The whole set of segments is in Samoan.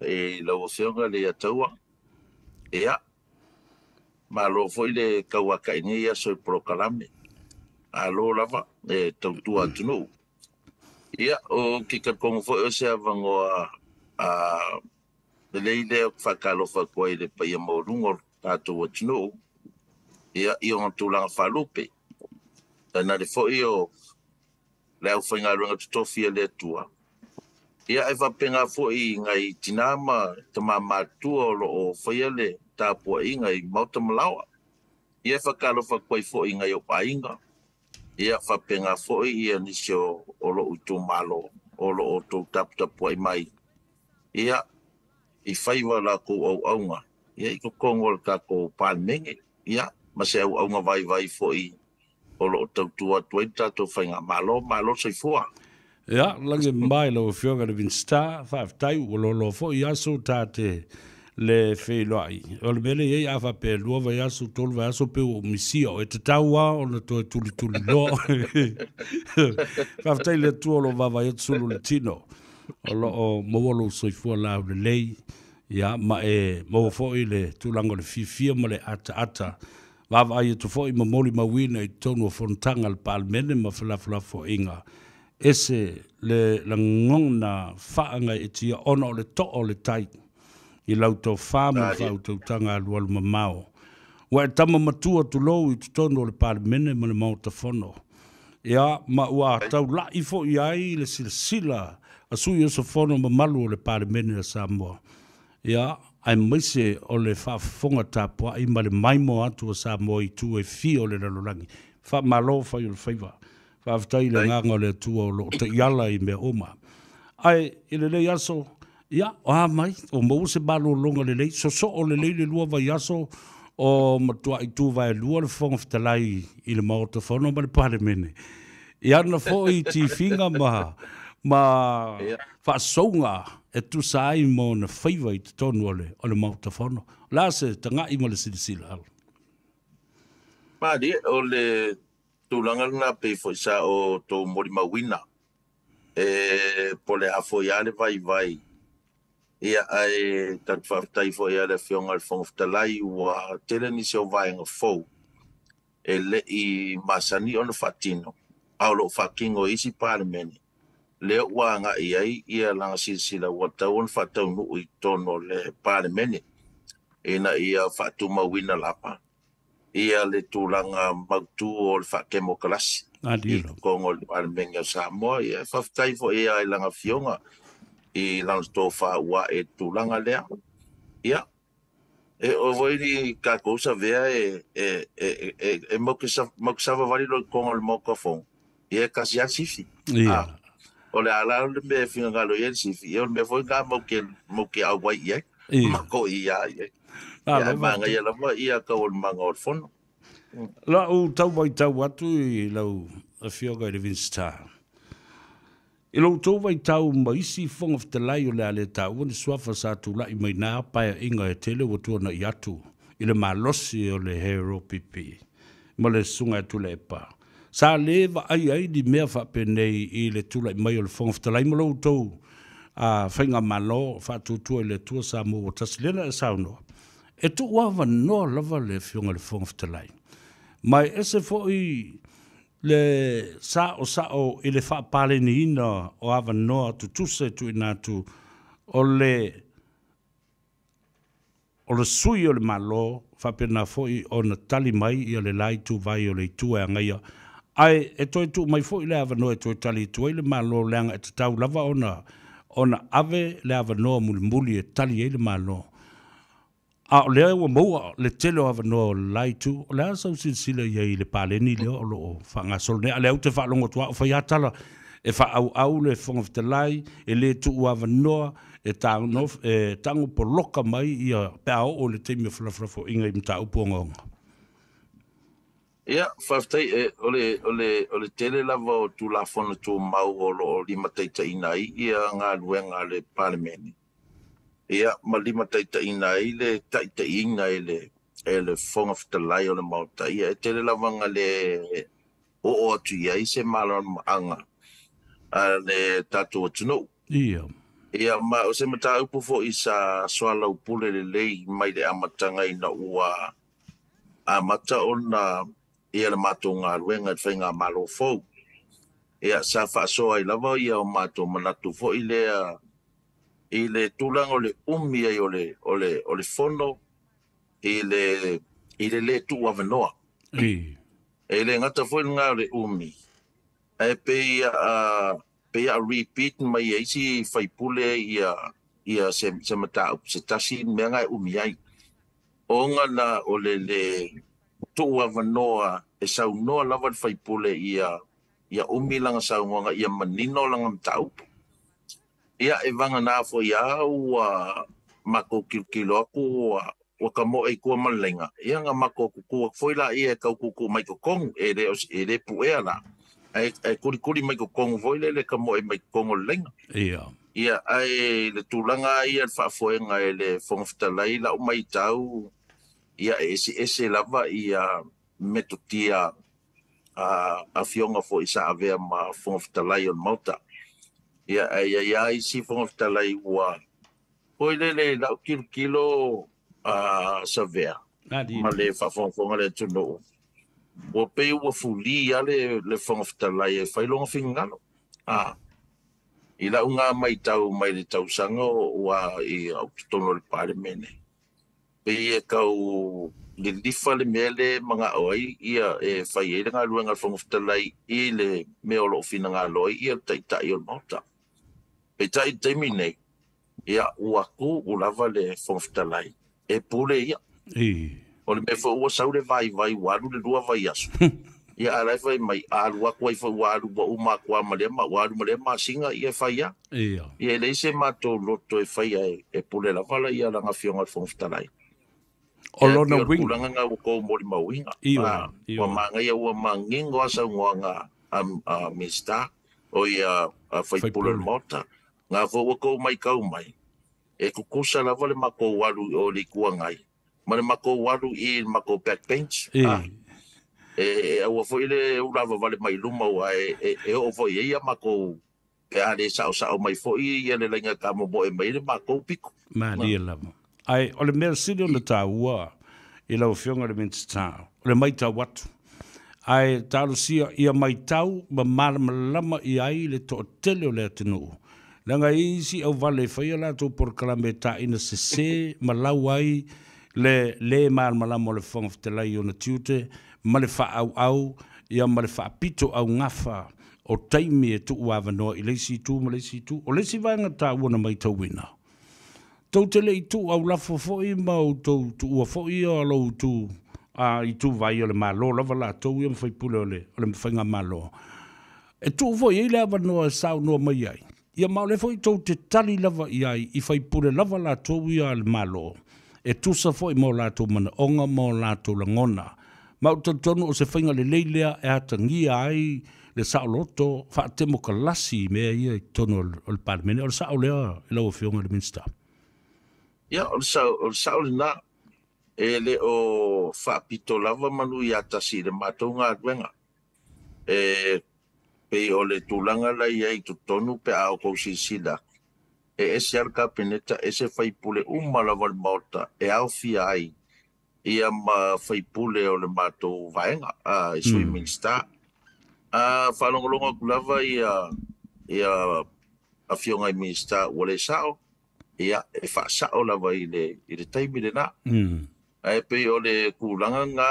i lau Afioga le Ataua. Ia, malo foi le tauatai i lenei aso i polokalame. Malo lava le tautua atunuu. Ia, ou te talitonu foi o se avanoa lelei lea ou te faatalofa atu ai i le paia maualuga o le tatou atunuu, ia, i ona tulaga faalupe. Tainane foi o le aufaigaluega totofi a le Atua, ia ae faapena foi i nai tina ma tama matutua o lo o faia le tapuaiga i maota ma laoa. Ia e faatalofa atu ai foi i nai ou aiga, ia faapena foi ia nisi o lou itumalo o lo o outou taputapuai mai, ia i faiva o latou auauna, ia i totonu o le tatou Palemene, ia ma se auauna vaivai foi o lo o tautua atu ai le tatou faigamalo. Malo le soifua. Ia, lagi e mamae lau Afioga i le Minisita, faafetai ua loaloa foi aso ta te le feiloai. O le mea lea e i ai, a faapea e lua vaiaso, tolu vaiaso pei ua ou misia oe, e tatau lava ona toe tulituliloa oe. Faafetai i le Atua o lo o vaavaai atu sulu i le tino, o lo o maua lou soifua laulelei, ia, ma e maua foi le tulaga o le fiafia ma le ataata. Vaavaai atu foi ma molimauina i totonu o fonotaga a le Palemene ma felafolafoaiga, ese le lagona faagaeetia ona o le to'a o le tai i lau tofa ma le faautautaga alualu mamao. Ua e tama matua tulou i totonu o le Palemene ma le Maota Fono. Ia, ma ua taula'i foi ai le silasila a sui usufono mamalu o le Palemene a Samoa. Ia, aemaise o le faafofoga tapuai ma le maimoa atu a Samoa i itu e fia o le lalolagi. Faamalo fai o le faiva. Faafetai i le agaga o le Atua o lo o taiala i mea uma. Ae i lenei aso, ia, o a mai, ua maua se malologa lelei, sosoo lelei le lua vaiaso o matuai tuvaelua le Fofoga Fetalai i le Maota Fono ma le Palemene. I ana foi tifiga ma, ma faasouga e tusa ai ma ona faiva i totonu o le, o le Maota Fono. O le a se taga'i ma le silasila? Malie, o le tulaga lena pei foi sa outou molimauina, e po o le a foi lava le vaivai, ia, ae tatou faafetai foi i le Afioga i le Fofoga Fetalai ua tele nisi o vaega fou e le i masani ona faatino, a o lo o faatino e isi Palemene, lea ua agai i ai ia lana silasila ua tatau ona faataunuu i totonu o le Palemene ina ia faatumauina lava ia le tulaga mautu o le faatemokarasi i totonu o le Palemene o Samoa. Ia, e faafetai foi i lana Afioga i lana tofa ua ae i le tulaga lea. Ia, E oo foi ni tatou savea e e e e e mau ke mau ke savavali loa i totonu o le Maota Fono, ia e tasi lava le sifi. Ia. O le a la le mea e finagalo i ai le sifi, ia o le mea foi lena mau ke mau ke auai i ai, Ia. ma toi ia i ai. Ia ae Malo faafetai. manaia lava ia taualumaga o le Fono. Lau tau matau atu i lau Afioga i le Minisita, I lo outou vaitau ma isi Fofoga Fetalai o le a le taua ni suafa sa tulai mai na paeaiga e tele ua tuanai atu i le malosi o le HRPP ma le Susuga ia Tuilaepa, sa le vaaia ai ni mea faapenei i le tulai mai o le Fofoga Fetalai ma lo outou Faigamalo faatuatua i le Atua Samoa ua tasi. Lea na e saunoa, e tuu avanoa lava le Afioga i le Fofoga Fetalai, ma e ese foi le saosao i le faapaleniina o avanoa tutusa e tuuina atu o le o le sui o le Malo, faapena foi ona tali mai ia le la ituvai o le itu e agaia, ae e toe tuu mai foi le avanoa e toe tali atu ai le Malo, leaga e tatau lava ona ona ave le avanoa mulimuli e tali ai le Malo. A o lea ua maua le tele o avanoa o le la itu, o le a sau silasila i ai i le paleni lea o lo o faagasolo nei? A o lea ou te faalogo atu lava o fai lava tala e faaauau le Fofoga Fetalai, e le tuu avanoa, e e tago poloka mai ia pe a oo i le taimi o felafolafoaiga i mataupu ogaoga. Ia, faafetai. E, o le, o le, o le tele lava o Tulafono Tumau o lo o limataitaiina ai ia galuega a le Palemene. Ia, ma limataitaiina ai le taitaiina e le e le Fofoga Fetalai o le Maota, ia e tele lava na le oo atu i ai se malamalamaaga a le tatou atunuu. Ia. Ia ma o se mataupu fo'i sa soalaupule lelei mai le amataga ina ua amata ona ia le matou galuega i le faigamalo fou. Ia sa faasoa ai lava ia o matou manatu fo'i lea i le tulaga o le umi ai o le fono i le lē tuuavanoa. E le gata foi lena o le umi, ae pei a repeat mai ai isi faipule ia se mataupu se tasi mea na e umi ai. Ona la o le lē tuuavanoa e saunoa lava le faipule ia umi lana saunoaga ia manino lana mataupu. Ia e vagana foi a ua matou kilokilo atu ua kamoe i tua ma le laina, ia na matou tutu atu foi laia e tau tuutuu mai totonu, e le puea la, ae kulikuli mai totonu foi lele kamoe mai totonu o le laina. Ia ae le tulaga ia le faafoega e le Fofoga Fetalai lau matau, ia e eseese lava ia metotia a afioga foi sa avea ma Fofoga Fetalai o le Maota. Ia ae i ai isi Fofoga Fetalai ua foi lele lau kilokilo savea ma le faafogafoga le atunuu, ua pei ua fuli lava le Fofoga Fetalai e fai lona finagalo. I lau ngā matau mai le tausaga ua i au totonu o le Palemene, pei e tau lilifa le mea le magao ai ia e fai ai le galuega a le Fofoga Fetalai i le mea o loo finagalo ai ia le taitai o le Maota. Peitai i le taimi nei, ia ua tuu lava le Fofoga Fetalai e pule ia. O le mea foi ua sau le vaivai ua alu le 2 vaiaso. Ia a la e fai mai alu atu ai foi ua alu ua uma atu lava ma lea ua alu ma lea masina ia e fai lava. Ia e leai se matou loto e faia e pule lava la ia lana afioga i le Fofoga Fetalai. O lona uiga tulaga na ua tou molimauina. Ua manaia ua manino lava saunoaga a Minisita o ia faipule o le Maota. Na foi ua tou matau mai, e tutusa lava le matou alu o le Itu Agai ma le matou alu i le matou backbench. E aua foi le ulavavale mai luma ua e oo foi ai ia matou pe a le saosao mai foi ia le laina tamomoe mai le matou piko. Malie lava. Ai o le mea sili ona taua i lau afioga i le Minisita, o le matau atu. Ae talosia ia matau ma malamalama i ai le toatele o le atunuu. Leaga e i ai isi auvale e faia latou polokalame e taina sese ma lau ai le lē malamalama o le Fofoga Fetalai i ona tiute ma le faaauau ia ma le faapito augafa o taimi e tuuavanoa i le isi itu ma le isi itu. O le isi vaega taua na matauina, tou te le i tuu aulafo foi ma outou tuua foi ia lou itu ituvai o le Malo lava latou ia ma faipule o le faigamalo. E tuu foi ai le avanoa e saunoa mai ai. Ia ma o lea foi tou te tali lava i ai i faipule lava latou ia a le Malo, e tusa foi ma o latou manaoga ma o latou lagona. Ma ou te talitonu o se faiga lelei lea e atagia ai le saoloto faatemokalasi i mea ia i totonu o le Palemene. O le sao lea i lau afioga i le Minisita. Ia, o le sao lena. E le o faapito lava manu ia tasi i le matou galuega. E pei o le tulaga la i ai i totonu pe a outou silasila, e ese lava le Kapeneta, ese faipule uma lava o le Maota e aofia ai ia ma faipule o le matou vaega, i sui Minisita. Faalogologo atu lava ia afioga i Minisita ua le sao, ia e faasao lava i le taimi lena. Ae pei o le tulaga na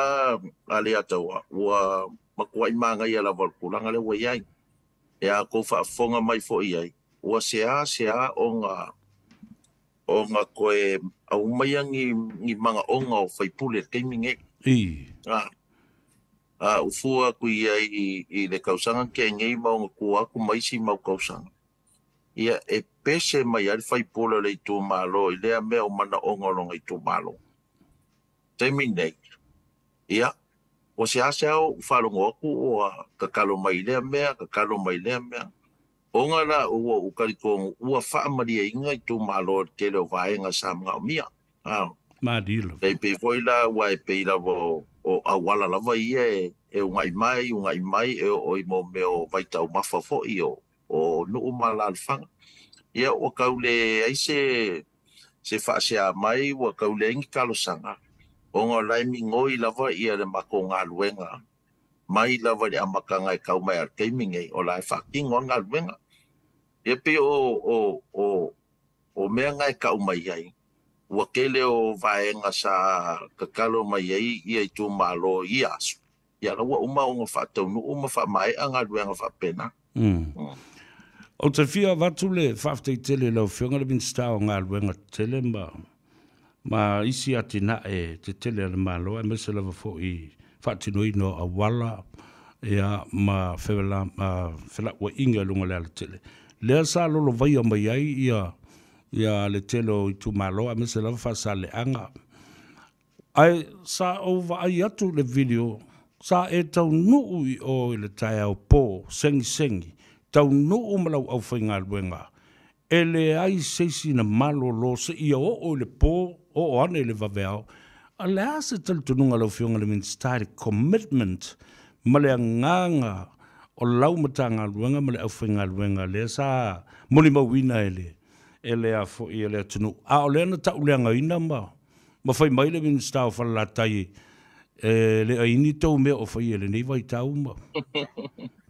a le ataua, ua matuai manaia lava o le tulaga lea ua i ai. E a tou faafofoga mai foi i ai, ua sea ona toe aumaia ni manaoga o faipule i le taimi nei. Ufua atu i ai i le tausaga tea nei ma ona tua atu ma isi mau tausaga. Ia e pese mai ai le faipule o le itumalo i lea mea o manaoga o lona itumalo. Taimi nei, ia, ua seasea ou faalogo atu ua tatalo mai lea mea, tatalo mai lea mea. Ona la ua ou talitonu ua faamalieina itumalo i le tele o vaega sa manaomia. Malie lava. E pei foi la ua e pei lava o auala lava ia e ugai mai, e oo i mo mea o vaitaumafa foi o nuu ma alaalafaga. Ia ua tau leai se faasea mai, ua tau leai ni talosaga, ona o la e migoi lava ia le matou galuega mai lava i le amataga e tau mai lava i le taimi nei, o la e faatino lava le galuega. Ia pei o mea na e tau mai ai, ua tele o vaega sa tatalo mai ai ia itumalo i ia aso, ia la ua uma ona faataunuu ma faamaea galuega faapena. Ou te fia avatu le faafetai tele i lau Afioga i le Minisita o Galuega Tetele ma isi atinae tetele a le Malo, aemaise lava foi i faatinoina o auala ia ma felauaiga i luga o le alatele. Lea sa lolovaia mai ai ia le tele o itumalo, aemaise lava Faasaleleaga. Ae sa ou vaai atu i le video, sa e taunuu i o i le taeao po, segisegi, taunuu ma lau aufaigaluega, e leai se isi na malolo seia oo i le po, oo ane i le vaveao. A o le a se talitonuga a lau Afioga i le Minisita i le commitment ma le agaga o lau Matagaluega ma le aufaigaluega lea sa molimauina e le e le a foi e le atunuu, a o lea na tauleagaina ma fai mai le Minisita o Falelatai e le aini tou mea o faia i lenei vaitau ma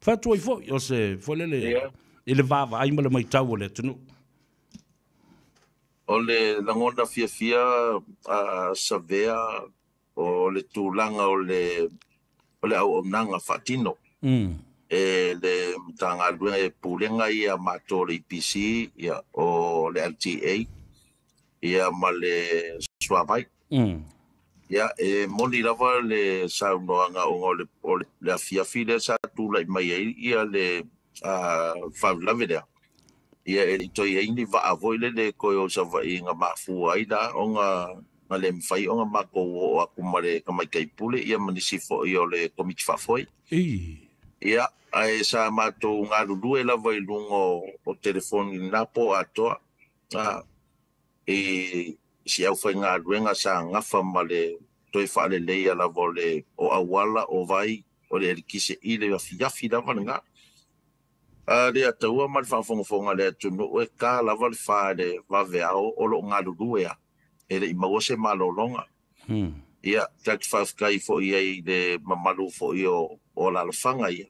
fatu ai foi o se foi lele i le vaavaai ma le maitau o le atunuu? O le lagona fiafia savea o le tulaga o le auaunaga faatino e le Matagaluega e pulega ia matou le EPC, ia, o le LTA, ia ma le Suavai. Ia, e moni lava le saunoaga ona o le afiafi lea sa tulai mai ai ia le faalavelave lea. Ia e le i toe i ai ni vaa foi lele toe o i Savaii na mafua ai la ona na le mafai ona matou oo atu ma le tamaitai pule ia ma nisi foi o le komiti faafoe. Ia, ae sa matou galulue lava i luga o telefoni na po atoa. I si aufaigaluega sa gafa ma le toe faaleleia lava o le o auala, o vai, o le eletise i le afiafi lava lena. A le ataua ma le faafogafoga a le atunuu e ta lava le fa i le vaveao o loo galulue a e le i maua se malologa. Ia, tatou te faafetai foi ai i le mamalu foi o alaalafaga ia.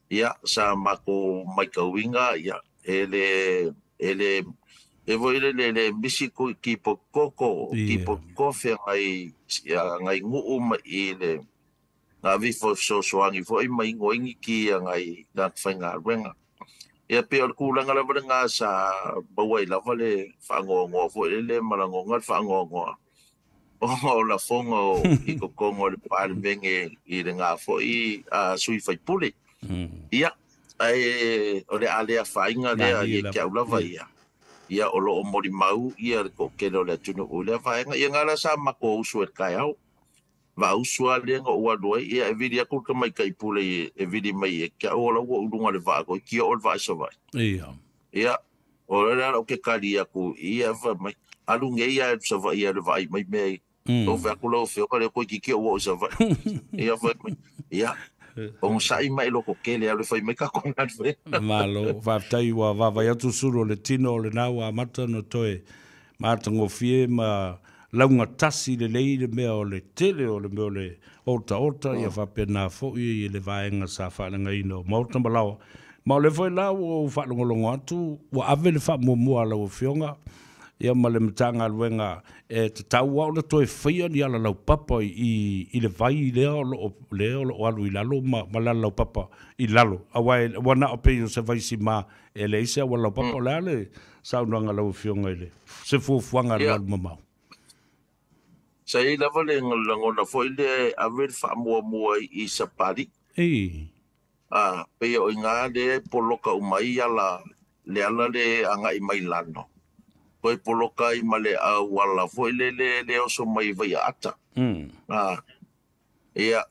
Ia, sa matou maitauina ia e le e le e foi le le misi kipoti koko, kipoti kofe ngai nuu ma i le na avi fesoasoani foi ma inu ai ni ki ngai tagata faigaluega. Ia pei o le tulaga lava lena sa maua ai lava le faanoanoa foi lele ma lagona le faanoanoa o lafoga o i totonu o le Palemene i lena foi sui faipule. Ia, ae o le a le afaina lea ia te au lava ia. Ia o loo molimau ia le toatele o le atunuu i lea vaega. Ia na la sa matou usu e le taeao. Vausu lava lea na ou alu ai, ia e vili atu le tamaitai pule e vili mai e te au o la ua ou luga o le vaa toeitiiti oo le vaa i Savaii. Ia, o le ala ou te tali atu ia fai mai, alu nei lava i Savaii e alu e vaai mai mea ia. Ou fai atu lau Afioga lea toeitiiti ou oo i Savaii. Ia fai mai, ia, onosai ma e lototele alu e fai mai tatou galuega. Malo, faafetai ua vaavaai atu sulu o le tino o lena ua amata ona toe matagofie ma laugatasi lelei le mea o le tele o le mea o le otaota, ia faapena foi i le vaega sa faaleagaina o maota ma laoa. Ma o lea foi la ua ou faalogologo atu ua ave le faamuamua a lau Afioga ia ma le Matagaluega e tatau lava ona toe faia ni alalaupapa i le vai lea o loo lea o loo alu i lalo ma le alalaupapa i lalo, aua ua na o pei o se vaisima e leai se auala laupapa. O le a le saunoaga a lau Afioga i le se fuafuaga a le alu mamao? Sa i ai lava le lagona foi lea e ave le faamuamua i Sapali. Pei o i ina lea e poloka uma ai ala, le ala le agai mai lalo. Toe poloka ai ma le auala foi lele le oso mai Vaiaata. Ia,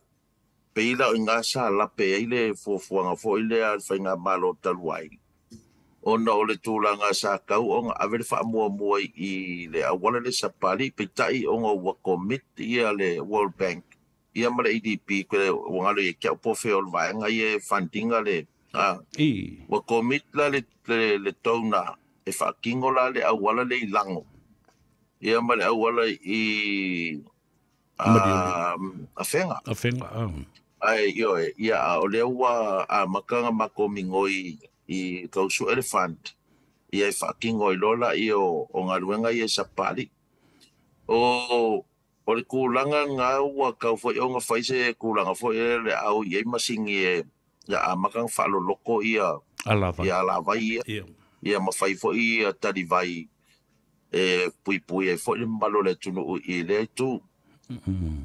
pei la o i ina sa lape ai le fuafuaga foi lea a le faigamalo talu ai, ona o le tulaga sa tau ona ave le faamuamua i le auala le Sapali, peitai ona ua commit ia le World Bank ia ma le ADB, ua galo ia te au po o fea o le vaega ia e fund ina le ua commit la le tauna e E faatino la le auala lea i Lago ia ma le auala i Afega. Afega. Ae ioe, ia a o lea ua amata ona matou migoi i tau sue le fund ia e faatino ai loa laia o galuega ia i Sapapalii. O o le tulaga lena ua tau foi ona fai se tulaga foi lea o le a o i ai masini e amata ona faaloloko ia alavai ia, ia ma fai foi ia talivai e puipui ai foi le mamalu o le atunuu i lea itu.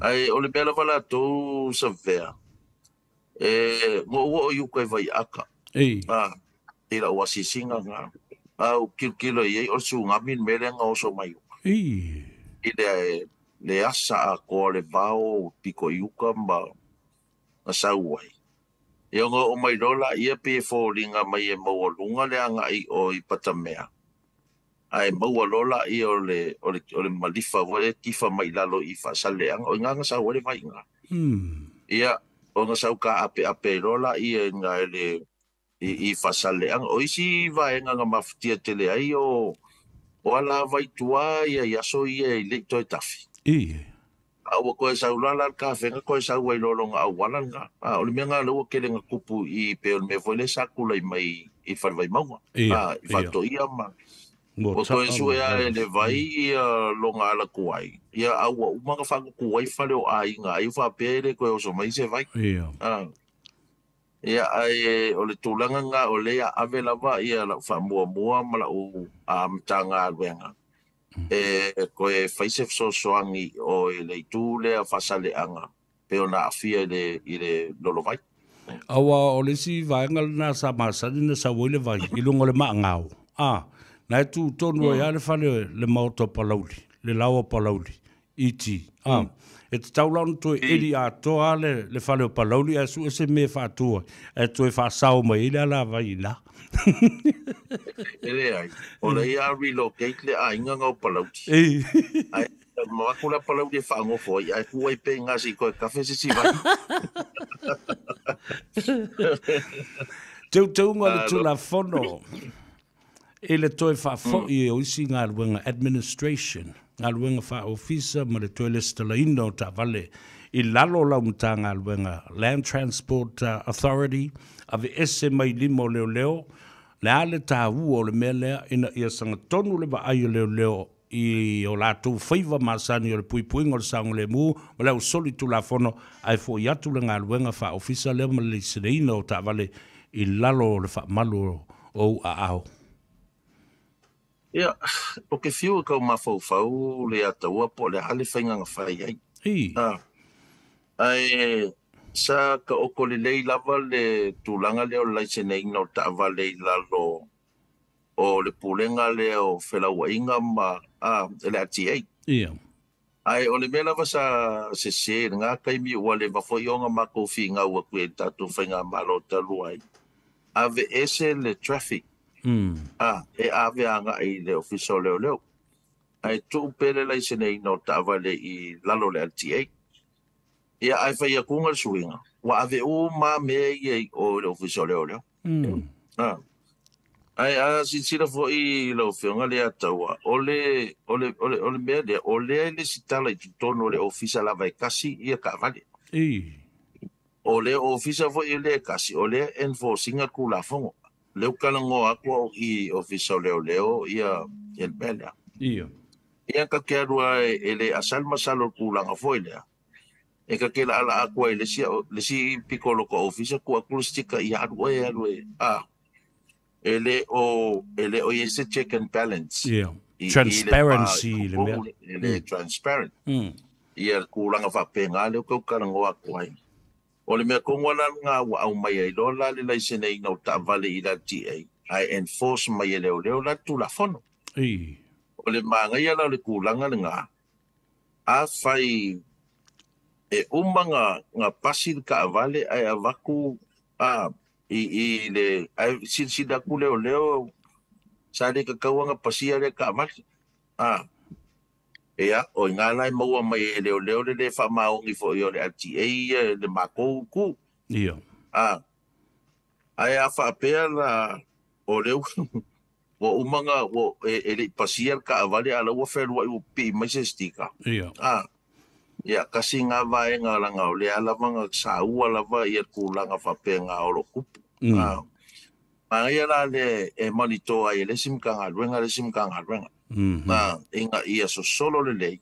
Ae o le mea lava latou Savea, e na ou oo i uka i Vaiaata, i lau asiasiga lena, a ou tilotilo i ai o le tsunami le mea lea na oso mai uka. I le asa atoa o le vao pito i uka ma na sau ai. Ia ona oo mai loa laia pei e foliga mai e maualuga le agai o i Patamea, ae maua loa laia o le o le o le malifa foi lea e tifa mai lalo i Faasalelega, o i ina na sau ai le vai i ina. Ia, ona sau taapeape ai loa laia i ina i le i Faasalelega. O isi vaega na mafatia tele ai o alavai tua ia i aso ia e le i toe tafi. A ua toe sau loa la le kafega toe sau ai loa lona auala lena. A o le mea lena lea ua tele na tupu i pei o le mea foi lea sa tulai mai i Falevaimauga. A i Faatoia ma ua toe sue lava e le vai ia lona ala tuai, ia a ua uma ona faatutu ai fale o aiga ai faapea e le toe oso mai se vai. A ia ae o le tulaga lena o lea ave lava ia lau faamuamua ma lau Matagaluega e toe fai se fesoasoani o i le itu lea Faasalelega pei ona aafia i le lolovai. Aua o le isi vaega lena sa masani na sau ai le vai i luga o le maagao. A, na e tu tonu ai lava le fale le maota o Palauli, le laoa o Palauli, iti. A, e tatau la ona toe eli atoa lava le fale o Palauli ae sue se mea e faatu ai, ae toe faasao mai ai le alavai i ina. E leai, o lea ia relocate le aiga na o Palauli. Ae avatu la Palauli e faanofo ai, ae tuu ai pea i ina se i toe tafe se isi vai. Teuteuga o le Tulafono i le toe faafoi o isi galuega administration, galuega faaofisa ma le toe lesitalaina o taavale i lalo o lau Matagaluega Land Transport Authority, aveese mai lima o leoleo. Le a le taua o le mea lea ina ia sagatonu le vaai o leoleo i o latou faiva masani o le puipuiga o le saogalemu ma le ausoli tulafono, ae fo'i atu le galuega faaofisa lea ma le laiseneina o taavale i lalo o le faamalu o ou aao? Ia, o ke fiu e kau mafaufau le ataua po o le a le faiga na fai ai. Ae sa taoto lelei lava le tulaga lea o le laiseneina o taavale i lalo o le pulega lea o felauaiga ma le LTA. Ae o le mea lava sa sese i lena taimi ua leva foi ona matou finau atu i le tatou faigamalo talu ai, aveese le traffic e ave agai i le ofisa o leoleo, ae tuu pea le laiseneina o taavale i lalo o le LTA. Ia, ae fai atuga le suiga, ua ave uma mea ia i o i le ofisa o leoleo. Ae a silasila foi lau Afioga lea taua, o le o le o le o le mea lea, o lea e lesitala i totonu o le ofisa lava e tasi ia taavale. O le ofisa foi e le tasi, o lea e enforce ina le Tulafono. Lea ua talanoa atu au i ofisa o leoleo ia le mea lea. Ia ta te alu lava e le asa le masalo o le tulaga foi lea, e ta te laalaa atu ai i le isi pito o lota ofisa tuu atu le sticker ia alu oe e alu e e le o i ai se check and balance. Transparency le mea. E le transparent. Ia le tulaga faapena lea ua tau talanoa atu ai. O le mea tonu lava lena ua aumai ai loa la le laiseneina o taavale i le LTA, ae enforce mai e leoleo la le Tulafono. O le manaia la o le tulaga lena, afai e uma na pasi le taavale ae avatu i le ae silasila atu leoleo sa le tatau ona pasia lea taavale. Ia, o ina la e maua mai e leoleo le le faamaoni foi o le LTA ia le matou itu. Ae a faapea la o lea Ua uma ona ua e le i pasia le taavale a o la ua fealuai ua pipii mai se sticker. A, ia, tasi lena vaega leaga o lea lava na saua lava ia tulaga faapena o lo o tupu. A, manaia la le e monitor ai e le isi Matagaluega le isi Matagaluega. A, ina ia sosolo lelei,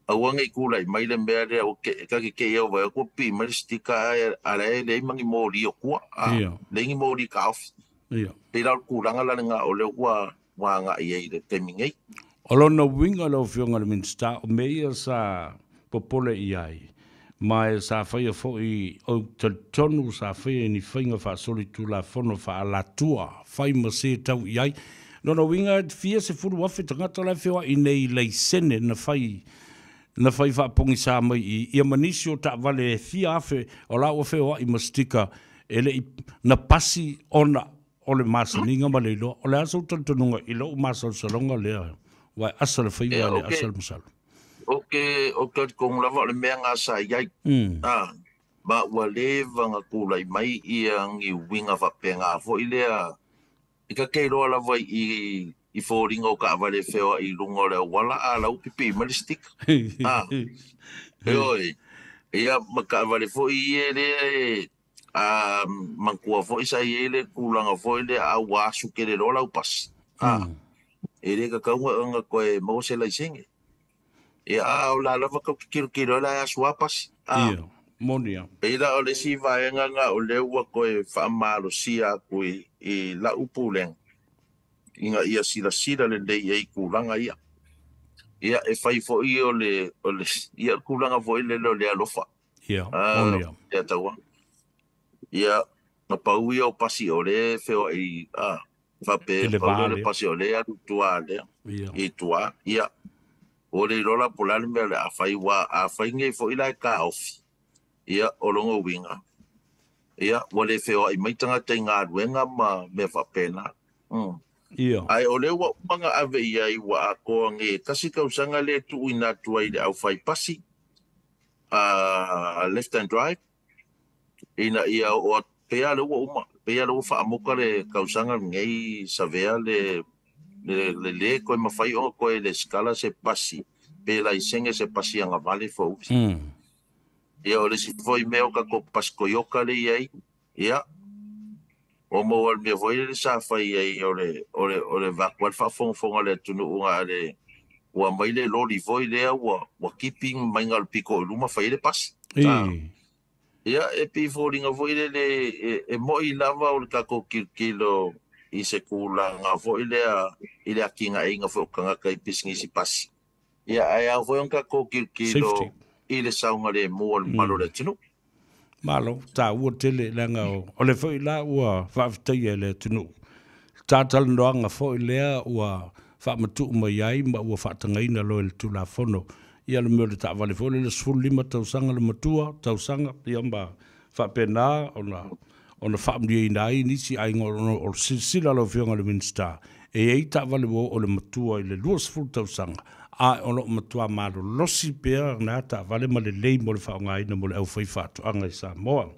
aua ne i tulai mai le mea lea ua te, ta te te i au vaai atu ua pipii mai le sticker ae a la e leai ma ni moli o tua, a, leai ni moli taofi. Pei la o le tulaga la lena o lea ua ua agai ai i le taimi nei. O lona uiga lau Afioga i le Minisita, o mea ia sa popole i ai, ma e sa faia foi, ou te talitonu sa faia i ni faiga faasolitulafono faaalatua, fai ma se tau i ai. Lona uiga e fia sefulu afe tagata la e feoai nei i laisene na fai na fai faapogisa mai i ia ma nisi o taavale e fia afe o la ua feoai ma sticker e le i na pasi ona o le masaniga ma le iloa. O le a sou talitonuga i lou masalosaloga lea aua e asa le faiva e le asa le masalo? Ou te ou te talitonu lava o le mea lena sa i ai. A, ma ua leva ona tulai mai ia ni uiga faapena foi lea i ta te iloa lava i i foliga o taavale e feoai i luga o le auala a la ua pipii mai le sticker. A, ioe, ia ma taavale foi ia lea e a manatua foi sa i ai le tulaga foi lea a ua asu tele loa lau pasi, a, e le tatau ona toe maua se laisene. Ia, a o la lava tou te tilotilo ai la e asu lava pasi, a. Ia, moni a. Pei la o le isi vaega lena o lea ua toe faamalosia atu i lau pulega ina ia silasila lelei i ai i tulaga ia. Ia, e fai foi o le, o le, ia tulaga foi lele o le alofa. Ia, moni a. Ia taua. Ia, na pau ia o pasi o lea e feoai, a, faapea I le pau va lea o le lea. Pasi o lea e alu i tua lea, Ia. I tua, ia, ua le iloa la po o le a le mea o le a fai, aua a fai nei foi la e taofi, ia, o lona uiga, ia, ua le feoai mai tagata i galuega ma mea faapena. Ia. Ae o lea ua uma ona ave i ai ua atoa nei e tasi tausaga lea e tuuina atu ai i le aufaipasi, left hand drive, ina ia oo atu pea lea ua uma, pea lea ua faamuta le tausaga lenei savea le le le toe mafai ona toe lesitala se pasi pe laisene se pasi agavale fou. Ia o le isi foi mea o tatou pasi Toyota lea e i ai, ia, ua maua le mea foi lele sa fai ai o le o le o le vaeatu le faafogafoga a le atunuu na o le ua aumai le loli foi lea ua ua tipi mai na o le pito i luma fai ai le pasi. Ia e pei e foliga foi lele e moi lava o le tatou tilotilo i se tulaga foi lea i le atinaeina foi o tagata i pisinisi pasi. Ia ae ao foi ona tatou tilotilo i le saogalemu o le mamalu o le atunuu. Malo, taua tele leaga o le foi la ua faafetaia e le atunuu. Talatalanoaga foi lea ua faamatuu mai ai ma ua faatagaina loa e le Tulafono ia le mea o le taavale foi lele 15 tausaga le matua tausaga ia ma faapena ona faamalieina ai nisi aiga ona o le silasila a lau Afioga i le Minisita e i ai taavale ua oo le matua i le 20 tausaga a o lo o matua malolosi pea na taavale ma lelei mo le faaaogaina mo le aufaifaatoaga i Samoa.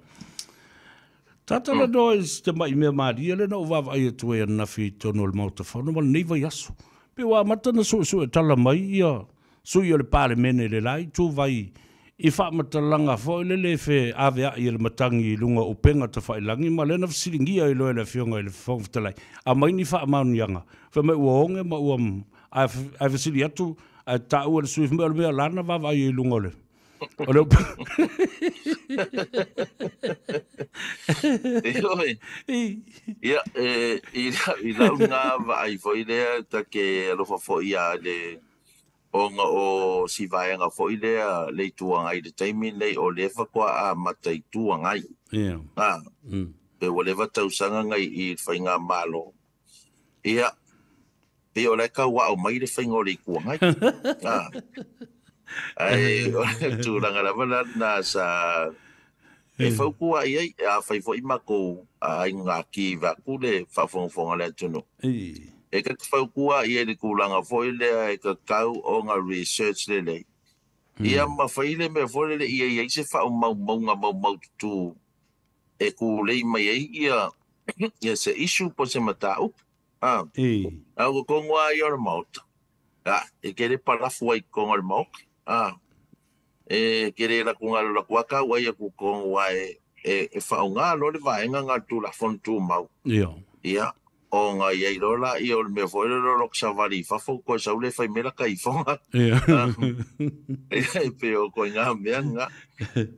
Talatalanoa i si tamai mea malie lea na ou vaavaai atu ai ananafi i totonu o le Maota Fono ma lenei vaiaso. Pei ua amata ona suesue tala mai ia sui o le Palemene i le la ituvai i faamatalaga foi lele e feaveai e le matagi i luga o upega tafailagi ma lea na fesiligia ai loa e le Afioga i le Fofoga Fetalai, aumai ni faamaoniaga, fai mai ua oge ma ua ae fesili atu ae taua e le sui fai mai o le mea la na vaavaai ai i luga o le o le upega. Ioe. Ia, i lau na vaai foi lea, ta te alofa foi ia le ona o si vaega foi lea le Itu Agai i le taimi lenei, o lea faatoa amata Itu Agai. A, pe ua leva tausaga nei i le faigamalo. Ia, pei o la e tau ao mai le faiga o le Itu Agai. A, ae o le tulaga lava la lena sa e fautua i ai, a fai foi matou aiga ki vaeatu le faafogafoga a le atunuu. E ta te fautua i ai i le tulaga foi lea e tatau ona research lelei. Ia ma fai le mea foi lele ia i ai se faaumaumauga maumaututu e tulei mai ai ia se issue po o se mataupu. A a o totonu lava ia o le Maota, e te le palafu ai i totonu o le Maota. A e te le latou na o le alu atu lava tau ai atu i totonu aua e faaaoga loa le vaega lena o le Tulafono Tumau. Ia, ona i ai loa lea o le mea foi lea o le savali i fafo toe sau lea fai mai lata ifoga. E pei o ituaiga mea na.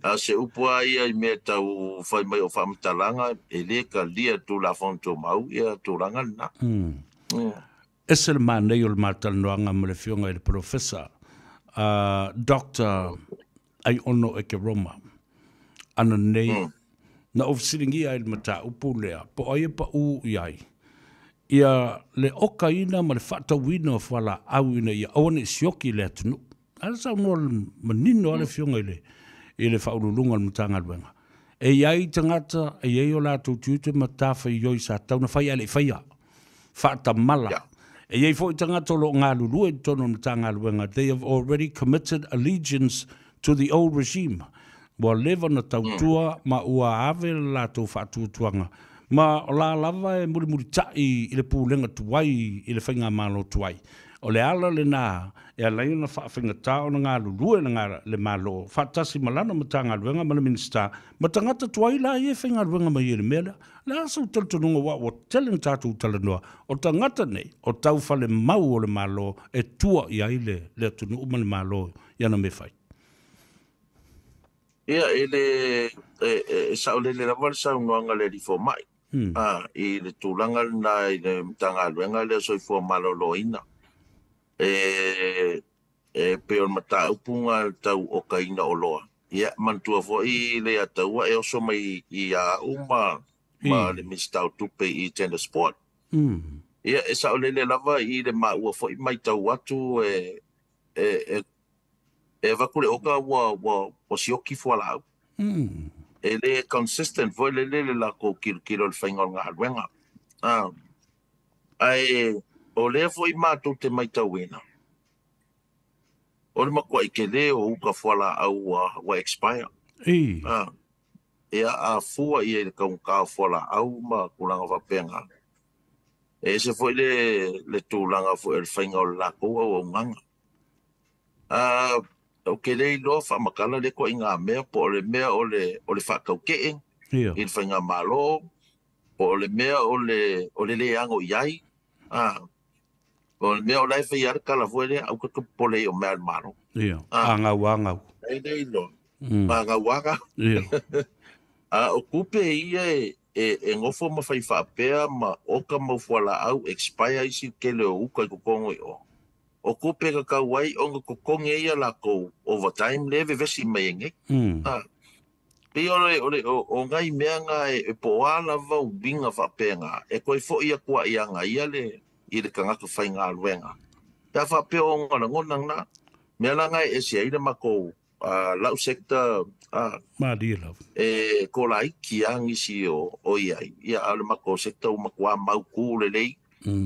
A o se upu lava ia i mea tau fai mai o faamatalaga, e le talia e le Tulafono Tumau ia tulaga lena. Ese le manaia o le ma talanoaga ma le Afioga i le Polofesa Doctor Aiono Ekeroma ananei na ou fesiligia ai i le mataupu lea, po o ai e paʻū i ai ia le okaina ma le faatauina o fualaau ina ia aua ne i sioki i le atunuu. A le saunoa manino lava le Afioga i le i le Faauluuluga o le Matagaluega, e i ai tagata e i ai o latou tiute ma matafaioi sa tatau ona fai ae le i faia. Faatamala. E i ai foi tagata o lo o galulue i totonu o le Matagaluega, they have already committed allegiance to the old regime. Ua leva ona tautua ma ua ave le latou faatuatuaga ma o la lava e mulimulitaʻi i le pulega tuai i le faigamalo tuai. O le ala lena e ala ai ona faafaigata ona galulue le Malo faatasi ma lana Matagaluega ma le Minisita ma tagata tuai la ia e faigaluega mai ai i le mea lea. O le a sou talitonuga aua ua tele na tatou talanoa, o tagata nei o taufalemau o le Malo e tua i ai le atunuu ma le Malo i ana mea fai. Ia, e le, e saolele lava le saunoaga a le Alii Fomai, i le tulaga lena i le Matagaluega lea o Soifua Maloloina. E pei o le mataupu lena i le tau okaina o oloa. Ia, manatua foi Leiataua e oso mai ia au ma le Minisita o Tupe i Tender Sport. Ia, e saolele lava i le maua foi matau atu e avatu le oka ua sioki fualaau. E le consistent foi lele le latou tilotilo i le faiga o le galuega. Ae o lea foi matou te matauina, o le matuai tele o uka fualaau ua expire. Ia, a fua i ai i le taugata o fualaau ma tulaga faapena, e ese foi le tulaga foi o le faiga o le latou auaunaga. Ou te le iloa faamatala lea ituaiga mea, po o le mea o le faatautee i le faigamalo, po o le mea o le le ano i ai, o le mea o la e faia le tala foi lea, aua te popole i o mea a le Malo. Ia, a gau a gau. E le iloa, a gau a gau. A o tupe ia e nofo ma fai faapea ma oka mau fualaau expire isi tele o uka i totonu i o. O tupe tatau ai ona totogi ai ia latou overtime lea e vevesi mai ai nei. Pei o nai mea na e po o a lava uiga faapena, e toe foi atu ai ia ia i le tagata faigaluega. Pe a faapea o ona lagona na, mea la na e ese ai le matou lau sector Malie lava. E kolaiki a nisi o iai, ia a o le matou sector ua matua mautu lelei,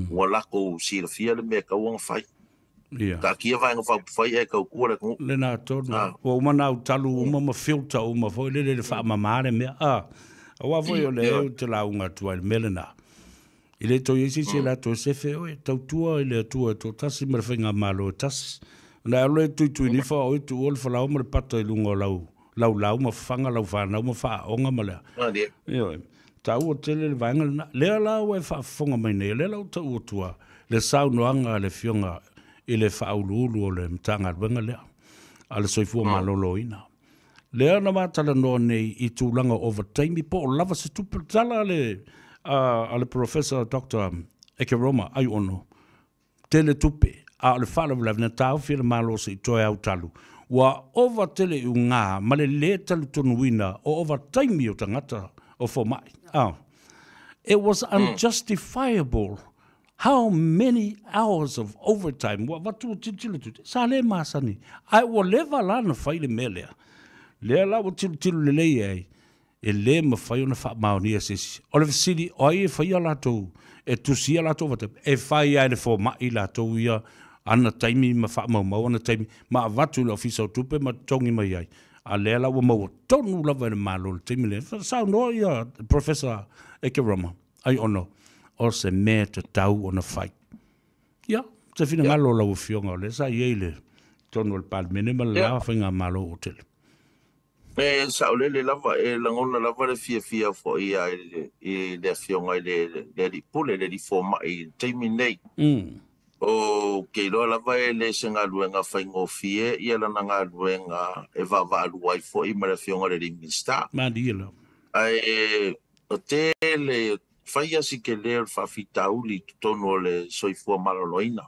ua latou silafia le mea e tatau ona fai. Taatia vaega faaupufai ae tautua le atunuu. Lena tonu. Ua uma ona autalu uma ma filter uma foi lele i le faamama le mea. Aua foi o lea ou te lauga atu ai i le mea lena. E le toe i ai se isi e latou e sefe oe, tautua i le Atua e toatasi ma le faigamalo e tasi. Ona e alu lea e tuituinifa o oe tuua le falaoa ma le pata i luga o lau laulau ma fafaga lau fanau ma faaaoga ma le a. Ioe. Taua tele le vaega lena. Lea la ua e faafofoga mai nei, o lea la ua tau atua le saunoaga a le Afioga i le Faauluulu o le Matagaluega lea a le Soifua Maloloina. Lea na ma talanoa nei i tulaga o ovataimi po o lava se tupe. Tala a le Professor Dr. Ekeroma Aiono, tele tupe, a o le faalavelave na taofi e le Malo se i toe autalu, ua ova tele i uga ma le lē talitonuina o ovataimi o tagata o fomai. It was unjustifiable how many hours of overtime ua avatu ua tilotilo atu sa le masani, ae ua leva la ona fai le mea lea. Lea la ua tilotilo lelei ai, e lē mafai ona faamaonia e se isi. O le fesili, o ai e faia latou, e tusia latou overtime? E fai lava e le fomai latou ia ana taimi ma faamaumau ana taimi ma avatu i le Ofisa o Tupe ma totogi mai ai. A lea la ua maua tonu lava e le Malo i le taimi lea. Saunoa ia Professor Ekeroma Aiono. o se mea tatau ona fai. Ia, se finagalo o lau Afioga o lea sa i ai i le totonu o le Palemene ma le la faigamalo o tele. E saolele lava, e lagona lava le fiafia foi ia i le Afioga i le Alii Pule, le Alii Fomai i le taimi nei. O ke iloa lava e le se galuega faigofie ia lana galuega e vaavaalua ai foi ma le Afioga i le Alii Minisita. Malie lava. Ae o tele fai a si tele o le faafitauli i totonu o le soifua maloloina.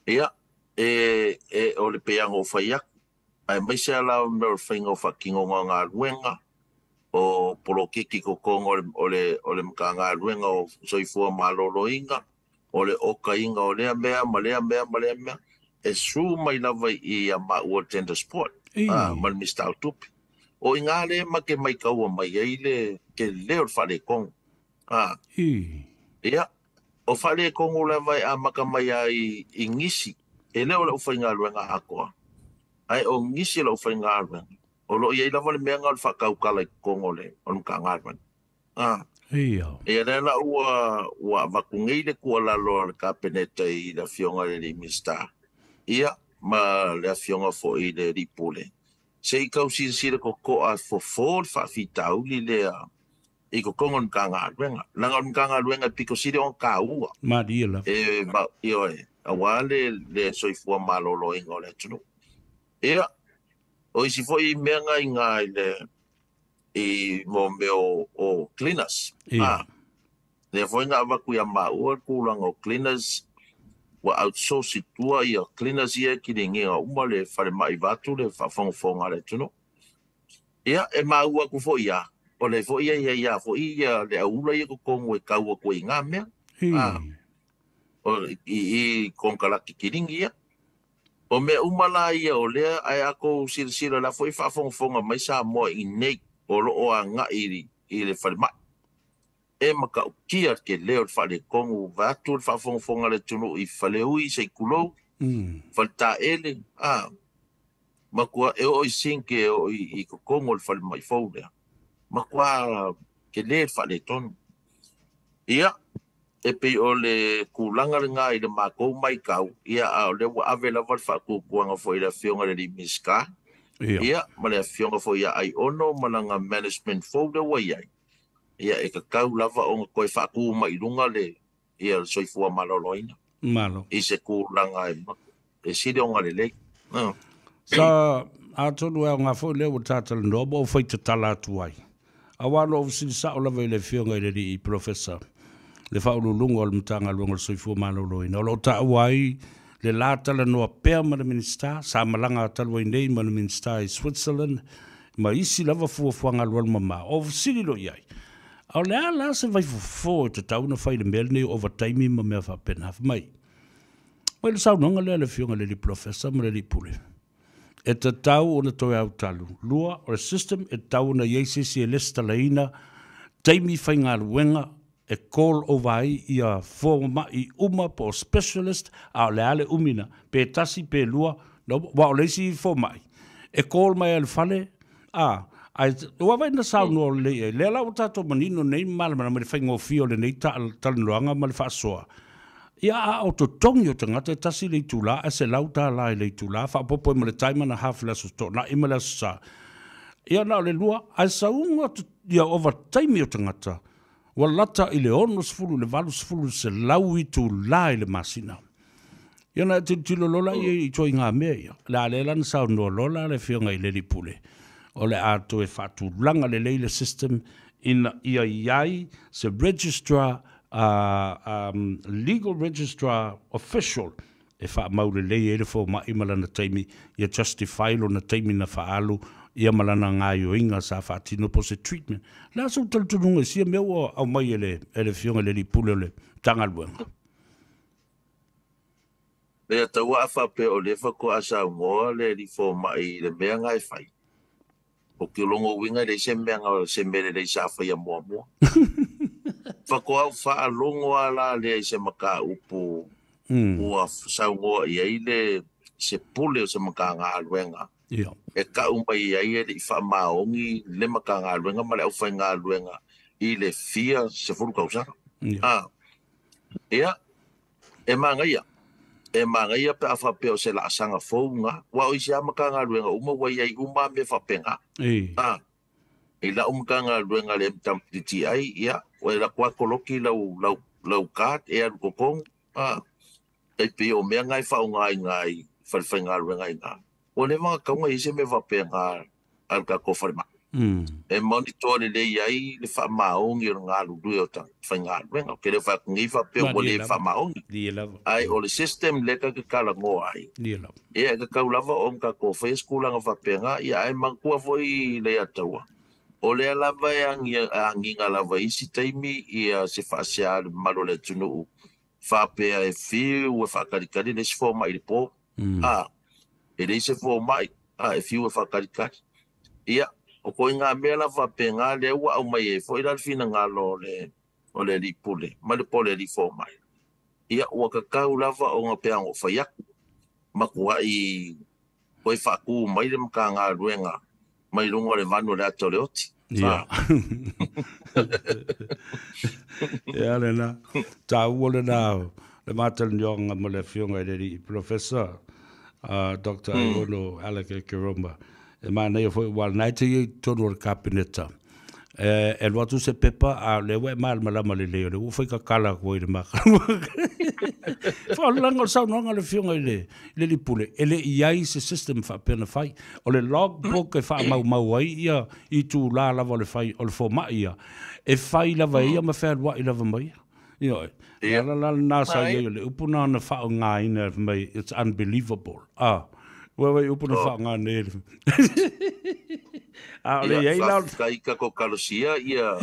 Ia, e o le peaga o fai atu, aemaise lava o mea o le faiga o faatinoga o galuega, o poloketi totonu o le Matagaluega o Soifua Maloloina, o le okaina o lea mea ma lea mea ma lea mea, e su mai lava i ia maua le tender sport ma le Minisita o Tupe. O i ngā le ma ke mai kaua mai ai le ke leo o le faaletonu. Ia, o faaletonu lava e amata mai ai i nisi, e le o le aufaigaluega atoa, ae o nisi o le aufaigaluega, o lo o i ai lava le mea lena o le faatautala i totonu o le Matagaluega. Ia lea la ua avatu nei le tuualalo a le Kapeneta i le Afioga i le Alii Minisita, ia, ma le Afioga foi i le Alii Pule, se i tau silasila totoa fofo le faafitauli lea i totonu o le Matagaluega. Leaga o le Matagaluega e pito sili ona taua. Malie lava. E, ioe, aua le soifua maloloina o le atunuu. Ia, o isi foi mea nga i le i mo mea o cleaners. Lea foi na avatu ia maua le tulaga o cleaners, ua outsource i tua ia cleaners ia e kiligiga uma le falemai vaeatu le faafogafoga a le atunuu. Ia, e maua atu foi ia, o le foi ia ia foi ia le aula ia totonu e tau atu ai ngā mea. O i konekarate kilingi ia. O mea uma la ia o lea ae a tou silasila la foi faafogafoga mai Samoa i nei o lo o agai i le falemai. E matautia le tele o le faaletonu vaeatu le faafogafoga a le atunuu i Faleui, Seitulou, Faletaele, matua e oo i Sinke, e oo i totonu o le falemai fou lea. Matua tele le faaletonu. Ia, e pei o le tulaga lena i le matou matau, ia, a o lea ua ave lava le faatuatuaga foi i le Afioga i le Alii Minisita, ia, ma le Afioga foi ia Aiono ma lana management fou lea ua i ai, ia, e tatau lava ona toe faatu mai i luga le ia le soifua maloloina. Malo. I se tulaga e sili ona lelei. Sa atonu e aoga foi lea ua tatalanoa ma ou faitatala atu ai. Auā na ou fesili sao lava i le Afioga i le Alii Polofesa, le Faauluuluga o le Matagaluega o le Soifua Maloloina, o lo o taua ai le la talanoa pea ma le Minisita, sa malaga talu ai nei ma le Minisita i Switzerland, ma isi lava fuafuaga alualumamao. O fesili loa i ai, a o le a la se vaifofo e tatau ona fai i le mea lenei o ovataimi ma mea faapena? Fai mai, mai le saunoaga lea a le Afioga i le Alii Polofesa ma le Alii Pule, e tatau ona toe autalu. Lua, o le system e tatau ona i ai se isi e lesitalaina taimi faigaluega e call over ai ia fomai uma po o specialist, a o le a le umi na, pe tasi pe lua, no, aua o le isi fomai e call mai ai le fale, a, ae ua vaai na saunoa lelei ai. Lea la ua tatou manino nei ma malamalama i le faigofie o lenei talanoaga ma le faasoa. Ia, a o totogi o tagata e tasi le itula ae $100 i le itula, faaopoopo ai ma le time and a half i le Aso Toonai ma le Aso Sa. Ia, na o le lua, ae sauga ia ovataimi o tagata ua lata i le 60 i le 80 i le 100 itula i le masina. Ia ona e tilotilo loa la i ituaiga mea ia. O le a lea la na saunoa loa la le Afioga i le Alii Pule, o le a toe faatulaga lelei le system ina ia i ai se registrar, legal registrar official e faamau lelei ai le fomai ma lana taimi, ia justify lona taimi na faaalu ia ma lana gaoioiga sa faatino po o se treatment. O le a sou talitonuga i sia mea ua aumai e le Afioga i le Alii Pule o le Matagaluega? Lea taua a faapea o lea faatoa saunoa le alii fomai i le mea na e fai. O ke logo uiga e leai se mea se mea lelei sa faia muamua. Faatoa ou faalogo lava la lea i se mataupu ua saunoa i ai le se pule o se Matagaluega e tau mai ai e le i faamaoni le Matagaluega ma le aufaigaluega i le fia 10 tausaga. A ia, e magaia, e magaia pe a faapea o se laasaga fou lena, aua o isi lava Matagaluega uma ua i ai uma lava mea faapena. A i lau Matagaluega le MWTI, ia, ua e alu atu lava koloki lau, lau, lau card e alu i totonu, a, tai pei o mea na e faaaoga i ina i falefaigaluega i ina. Ua leva ona tatau ona i ai se mea faapena a le tatou falemai, e monitor lelei ai le faamaoni o le galulue o tagata faigaluega. Ou te le fai atu nei faapea ua le faamaoni, ae o le system lea tatou te talanoa ai, ia e tatau lava ona tatou faia se tulaga faapena. Ia ae manatua foi Leiataua, o lea lava e agiga lava i isi taimi ia se faasea a le mamalu o le atunuu faapea e fiu e faatalitali le isi fomai i le po. A, e leai se fomai, a e fiu e faatalitali. Ia, o koiga mea la faapena lea ua aumai ai foi la le finagalo o le o le alii pule ma le po o le alii fomai. Ia, ua tatau lava ona pei ona ou fai atu, matuai toe faatu mai le Matagaluega mai luga o le vanu o le ata o le oti. Ia. Ia lena. Taua lena le matalanoaga ma le Afioga i le Alii Polofesa Doctor Aiono Alec Keroma. E manaia foi aua o lena e te i ai i totonu o le Kapeneta. E alu atu se pepa, a o lea ua e malamalama lelei, o lea ua fai kakala atu ai i le maka. Faalaga o le saunoaga a le Afioga i le i le Alii Pule, e le i ai se system faapea na fai. O le logbook e faamaumau ai ia itula lava o le fai o le fomai ia, e fai lava e ia ma fealuai lava ma ia. Ioe. Le ala la lena sa i ai o le upu na ona faaaogaina fai mai it's unbelievable. Ah. Ua vai upu na faaaoga nei. A o le i ai la. Faafetai i tatou kalosia ia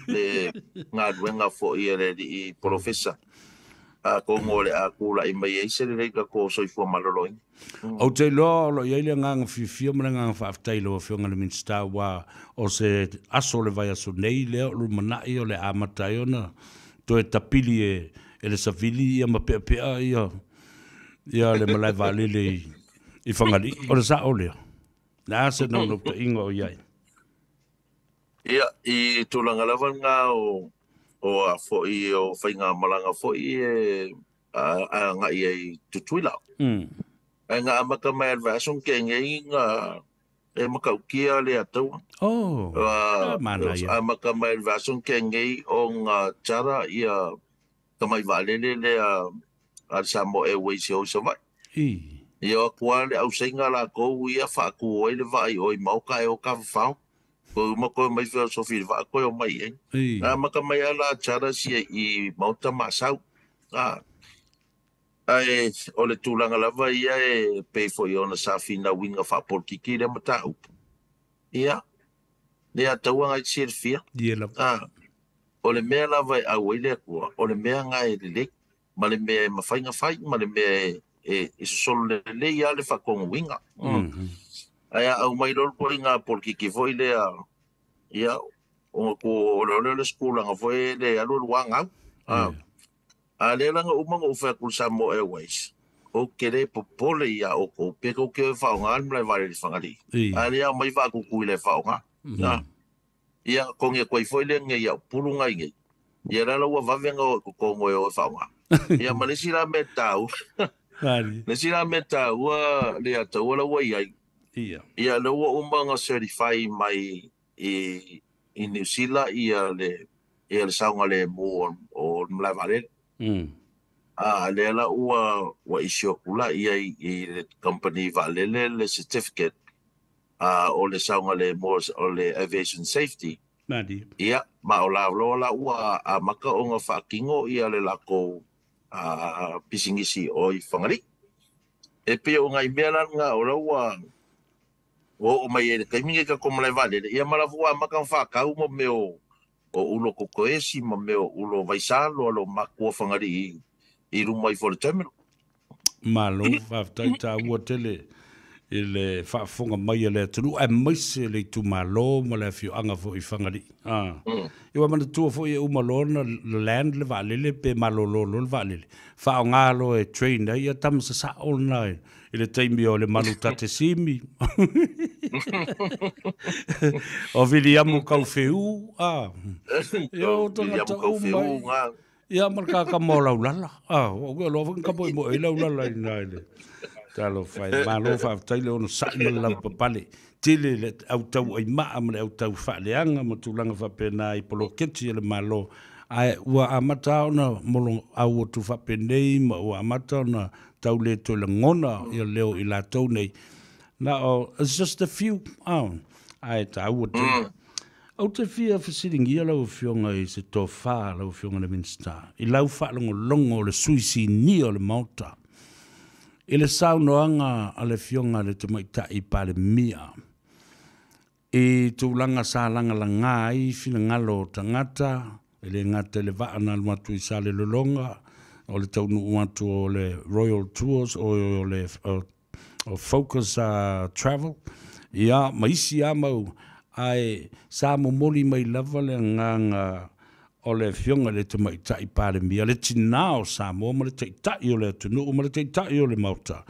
le galuega foi a le alii polofesa. Atonu o le a tulai mai ai se lelei tatou soifua maloloina. Ou te iloa o lo o i ai le agaga fiafia ma le agaga faafetai i lau Afioga i le Minisita aua o se aso o le vaiaso nei lea o lumanai o le a amata ai ona toe tapili e le savili ia ma peapea ia ia le malae vaalele i Fagalii. O le sao lea? Le a se naunautaiga o i ai? Ia, i tulaga lava lena o o a foi o faigamalaga foi e agai ai i Tutuila. Ae na amata mai lava i le vaiaso na tea nei na e matautia le Ataua. Oh, manaia. Amata mai le vaiaso na tea nei ona tara ia tamai vaalele lea a le Samoa Airways e o i Savaii. Ia o atu lava le ausaina latou ia faatu ai le vaa i o i Maota ae o tafafao. Toe uma toe omai feosofi i le vaa toe omai i ai. Na amata mai lava la charters ia i Maota ma Asau. Ae o le tulaga lava ia e pei foi ona sa finauina faapolitiki lea mataupu. Ia, le ataua nai te silafia. O le mea lava e au ai le Atua, o le mea na e lelei, ma le mea e mafai ona fai, ma le mea e sosolo lelei lava le faatonuina. Ae a aumai loa le ituaiga polokiki foi lea, ia, ona tuu o le isi tulaga foi lea e alu alu lava gau. A lea la na uma ona ou fai atu i le Samoa Airways, ou te le popole ia outou pe tou te o e faaaoga le malae vaalele i Fagalii. A lea aumai vaa Tutuila e faaaoga. Ia, togi atu ai foi lea nei au pulu nai nei. Ia la la ua vave ona o i totonu e o e faaaoga. Ia ma le isi la mea taua, le isi la mea taua le ataua la ua i ai. Ia lea ua uma ona certify mai i i Niu Sila ia le ia le saogalemu o le malae vaalele. A lea la ua ua issue atu la ia i le company vaalele le certificate o le saogalemu o le aviation safety. Ia, ma o la loa la ua amata ona faatino ia le latou pisinisi o i Fagalii. E pei o nai mea la lena o la ua oo mai ai i le taimi lenei i tatou malae vaalele, ia ma la foi ua amata ona faatau mo mea o ulo kokoesi ma mea o ulo vaisalo a lo matua Fagalii i luma ifo o le terminal. Malo, faafetai taua tele. i le faafofoga mai a le atunuu aemaise le itumalo ma le afioaga foi i Fagalii. A. Ia ua manatua foi e uma loa ona land le vaalele pe malolo loa le vaalele, faaaoga loa e train ai ia tama sasao lena i le taimi o le malu tate simi. O Viliamu Kauwheu, a. Ia o tagata uma. Ia ma le kakama o Laulala. Ah, ua ou iloa foi na tamoemoe ai Laulala i ina i le talofa e. Malo faafetai le onosai ma le lavapapale. Tele le au tauaimaa ma le au tau faaleaga ma tulaga faapena i poloketi a le Malo. Ae ua amata lava ona moloau atu faapenei ma ua amata ona tau le toe lagona ia leo i latou nei. Na o, it's just a few, ah, ae taua tele. Ou te fia fesiligia lau Afioga i se tofa, lau Afioga i le Minisita, i lau faalogologo o le sui sinia o le Maota i le saunoaga a le Afioga i le Tamaitai Palemia i tulaga sa lagalaga ai finagalo o tagata, e le gata i le vaa na alu atu i Salelologa, o le taunuu atu o le Royal Tours, o le o Focus Travel, ia, ma isi lava mau, ae sa momoli mai lava le agaga o le Afioga i le Tamaitai Palemia, le tina o Samoa ma le Taitai o le atunuu ma le Taitai o le Maota,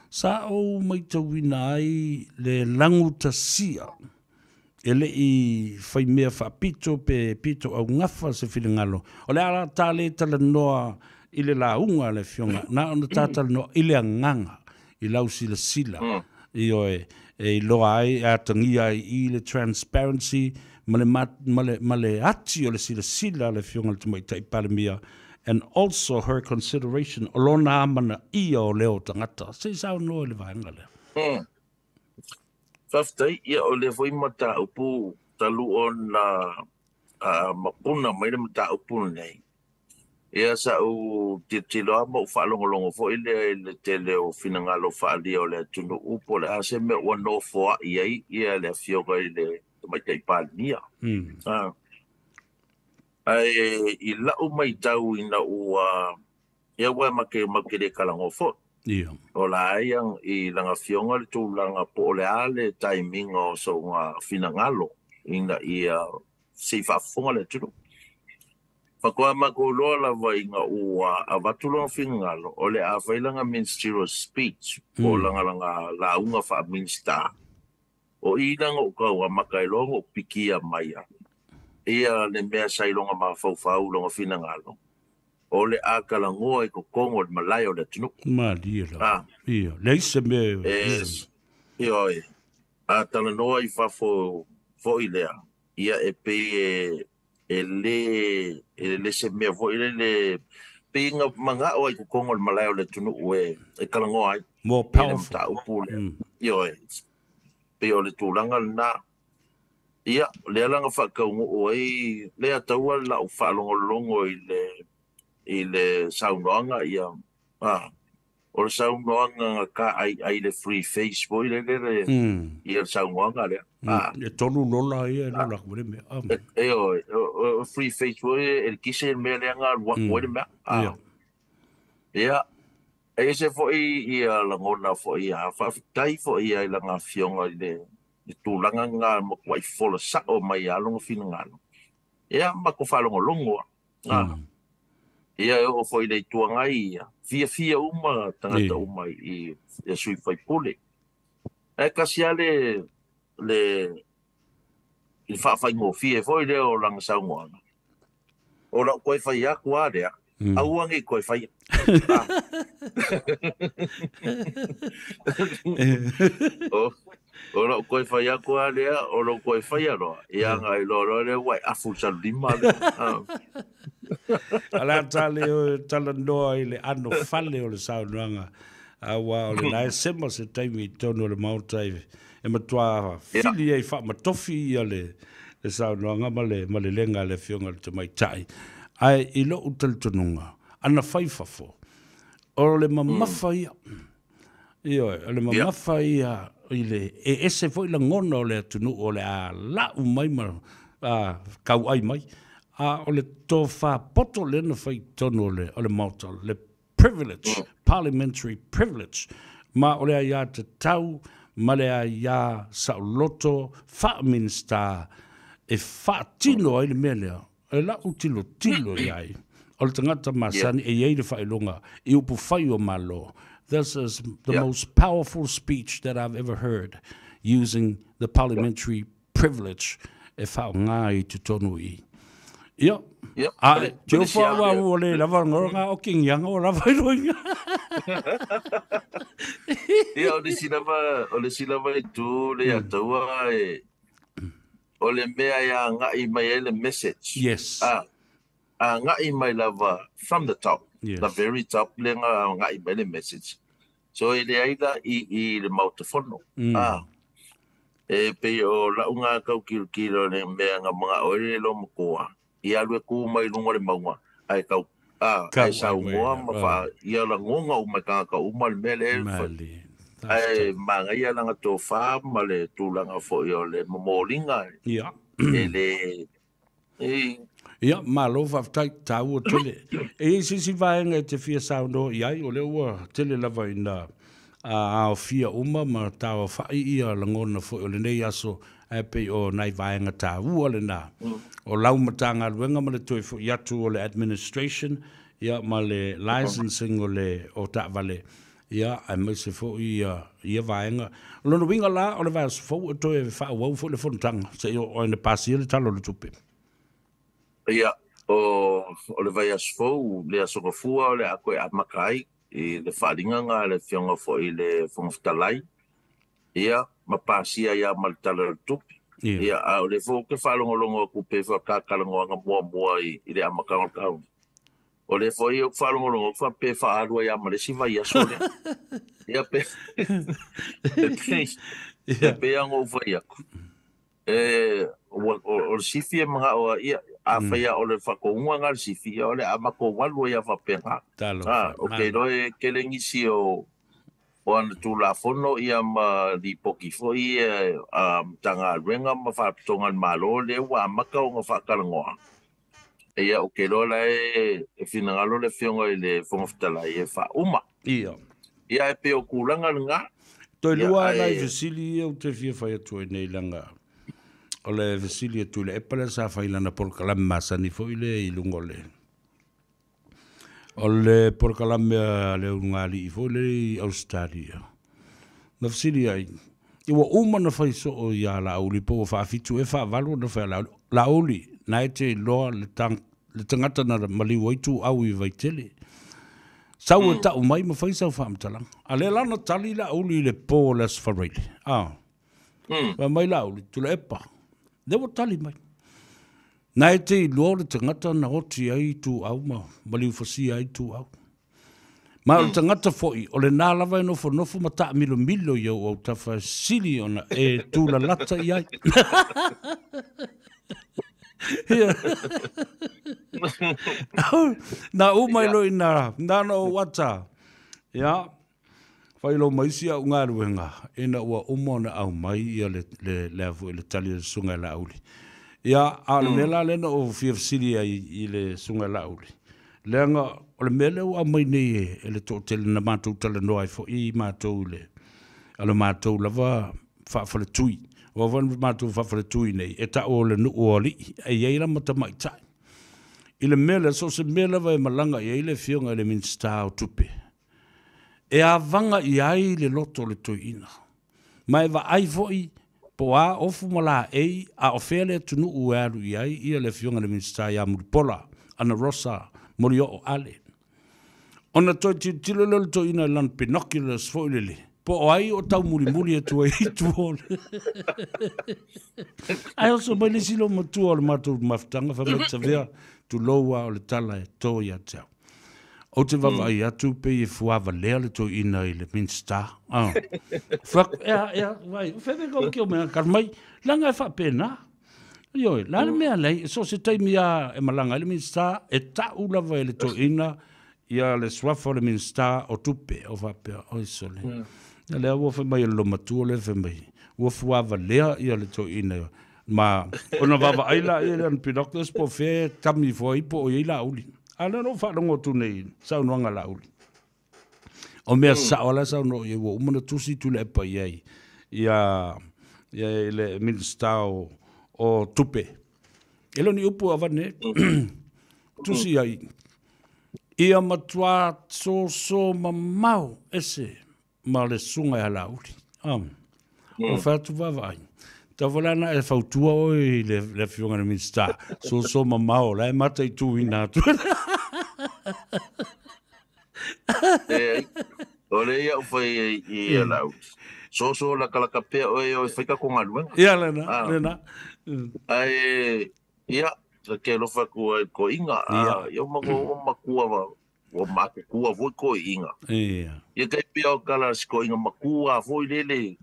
sa ou matauina ai le lagutasia e le i fai mea faapito pe pito augafa se finagalo. O le a la ta le talanoa i le lauga a le Afioga, na ona ta talanoa i le agaga, i lau silasila, ioe, e iloa ai, e atagia ai i le transparency ma le, ma le, ma le ati o le silasila a le Afioga i le Tamaitai Palemia, and also her consideration o lona amanaia o leo tagata. Se i saunoa i le vaega lea. Faafetai, ia o lea foi mataupu talu ona mapuna mai le mataupu lenei. Ia sa ou tilotilo lava ma ou faalogologo foi lea i le tele o finagalo faaalia o le atunuu po o le a se mea ua nofoai ai ia le Afioga i le Tamaitai Palemia. Ae i lau matau ina ua Ia aua ma ke mau te le talanoa foi. Ia. O la ia i lana afioga le tulaga po o le a le taimiga o sona finagalo ina ia se i faafofoga le atunuu. Faatoa matou iloa lava ina ua avatu lona finagalo o le a fai lana ministerial speech po o lana lana lauga faa-Minisita. O i la na ou tau amata ai loa ona ou pikia mai a ia le mea sa i lona mafaufau lona finagalo o le a talanoa i totonu o le malae o le atunuu. Malie lava. Ia, leai se mea e. Ioe, a talanoa i fafo foi lea, ia e pei e e le e le se mea foi lele pei na manao ai i totonu o le malae o le atunuu e e talanoa ai. More powerful. I le mataupu lea. Ioe, pei o le tulaga lena. Ia, lea la na faataunuu ai lea taua lau faalogologo i le i le saunoaga ia a o le saunoaga na taaiai le free face foi lele le ia le saunoaga lea. A e tolu lola ia e lola atu le mea. E ioe, o free face foi e kise le mea lea na alu atu ai le mea. A ia e ese foi ia lagona foi a faafetai foi i lana afioga i le le tulaga lena matuai fola sao mai lava lona finagalo. Ia matou faalogologo lava. Ia e oo foi i le Itu Agai ia, fiafia uma tagata uma i i sui usufono. Ae tasi lava le le le faafaigofie foi lea o lana saunoaga, o lau toe fai atu lava lea, aua ne i toe faia. O lau toe fai atu lava lea, o lou toe faia loa, ia ona iloa loa lea ua e afu i le salulima lea. O le a ta le talanoa i le ano fale o le saunoaga, aua o lena e sema se taimi i totonu o le Maota e matua fili ai faamatofi ia le saunoaga ma le ma le lega a le Afioga i le Tamaitai. Ae i lou talitonuga, ana fai fafo, o le mamafa ia. Ioe, o le mamafa ia i le e ese foi lagona o le atunuu o le a lau mai ma kauai mai, a o le tofa poto lea na fai i totonu o le Maota, le privilege, parliamentary privilege, ma o le aiatatau ma le aiā saoloto faa-Minisita e faatino ai le mea lea. E la'u tilotilo i ai, o le tagata masani e i ai le faailoga i upufai o Malo. This is the most powerful speech that I've ever heard using the parliamentary privilege e faaaoga i totonu i i. Ia, a te o fa wa ua le lava ngā o kingianga o lava i roinga. Ia, o le isi lava, o le isi lava itu le ia taua e, o le mea e agai mai ai le message. Yes. A, agai mai lava from the top. Yes. The very top le nga agai mai le message. So e leai la i le Maota Fono. A, e pei o la'u ga kau kilokilo le mea ga maga'o ai le lomakoa i alu e kū mai luga o le mauga ae kau a Kau ae ai saunoa mai ma ah. faa ia lagoga uma i tagata uma le mea lea e fai Mali. ae Faafetai. magaia laga tofā ma le tulaga fo'i o le momoliga e lē e Ia, malo faafetai, tāua tele. E i ai se isi vaega e te fia saunoa i ai, o lea ua tele lava ina aofia uma ma tauafa'i ia lagona foi o lenei aso, ae pei o nai vaega tāua lenā. O lau Matagaluega ma le toe fo'i atu o le administration, ia ma le licensing o le o taavale, ia aemaise foi ia ia vaega. O lona uiga la, o le vaiaso fou e toe faaauau foi le fonotaga seia oo ina pasia le Tala o le Tupe. Ia o le vaiaso fou le aso gafua o le a toe amata ai i le faaaliga a le afioga foi i le Fofoga Fetalai ia ma pasia ia ma le Tala o le Tupe. Ia a o le foi ou te faalogologo atu pei foi o tatalanoaga muamua i le amataga o le tausaga. O le foi ou te faalogologo atu faapea e faaalu ai lava ma le isi vaiaso lea. Ia pe e pei e pei lava ona ou fai atu, e ua o le sifi e mana'o ai, ia afai lava o le faatonuga lena a le sifi, ia o le a matou alu ai lava faapena. Talofa, A, ou te malo. iloa e tele nisi o ana Tulafono ia ma lipoti foi ia a Matagaluega ma Faalapotopotoga a le Malo lea ua amata ona faatalanoa. Ia ou te iloa la e finagalo le afioga i le Fofoga Fetalai e faauma. Ia ae pei o tulaga lenā. Toe Ia lua nai ae fesili ia ou te fia fai atu ai nei laga o le fesili a Tuilaepa lea sa fai i lana polokalame masani foi lea i luga o le o le polokalame a le ulugalii foi lea i Ausetalia. Na fesili ai, ua uma ona fai soo iā Laauli po ua faafitu ea faavalu ona fai a Laauli. Laauli, na e te iloa le le tagata na maliu ai tuau i Vaitele. Sau e ta'u mai ma fai sau faamatalaga. A lea la na tali Laauli i le po o le Aso Faraile. Ah. Fai mai Laauli, Tuilaepa, lea ua tali mai. Na e te iloa le tagata na oti ai tuau ma maliufasia ai tuau. Ma o le tagata foi, o lenā lava e nofonofo ma taamilomilo i ou autafa e sili ona e tulalata i ai. Ia. Na uma i loa ina na ona ou ata. Ia, fai loa ma isi au galuega, ina ua uma ona aumai ia le, le, le, a foi, le tali a le Susuga ia Laauli. Ia, a o le mea la lea na ou fia fesili ai i le Susuga ia Laauli, leaga o le mea lea ua aumai nei e le toatele na matou talanoa ai foi matou i le, o le matou lava faafaletui. Aua foi na matou faafaletui nei, e ta'u o le nuu o alii, e i ai la ma tamaitai. I le mea lea, so o se mea lava e malaga i ai le Afioga i le Minisita o Tupe, e avaga i ai le loto o le toeaina, ma e vaai foi po o a ofu ma laei a o fea le atunuu e alu i ai ia le Afioga i le Minisita ia Mulipola Anarosa Molioo Ale. Ona toe tilotilo lea o le toeaina i lana binoculars foi lele, po o ai o taumulimuli atu ai i tua o le. Ae oso mai le isi loomatua o le matou mafutaga fai mai, Savea, tulou lava o le tala e to ia te au. Ou te vaavaai atu pei e fuavalea le toeaina i le Minisita. Ah. Fai atu, ea, ea, vai, o fea mea kau ki o mea, kar mai, leaga e faapena. Ioe, la le mea lea, so o se taimi lava e malaga ai le Minisita, e ta'u lava e le toeaina ia le suafa o le Minisita o Tupe, o faapea, oi sole. Ia lea ua fai mai e le loomatua lea fai mai, ua fuavalea ia le toeaina ma ona vaavaai laia i lana binoculars po o fea e kami ifo ai po o i ai Laauli. A o lea na ou faalogo atu nei i saunoaga a Laauli. O mea sao la e saunoa i ai, ua uma ona tusi Tuilaepa i ai ia ia le Minisita o Tupe. E le o ni upu avane, tusi ai, ia matuā soso mamao ese ma le susuga ia Laauli. O fai atu vaavaai. Tau la na e fautua oe i le afioga i le Minisita, soso mamao, la e mataituina atu. E o le ia fai i lau. So la kala kapea o e fai ka ko galuega. Ia lena, lena. Ai ia ke lofa ku ai ko inga ia ma ko makua wa ua makukua foi ko inga. Ia kai pia o kala ko inga makua foi lele.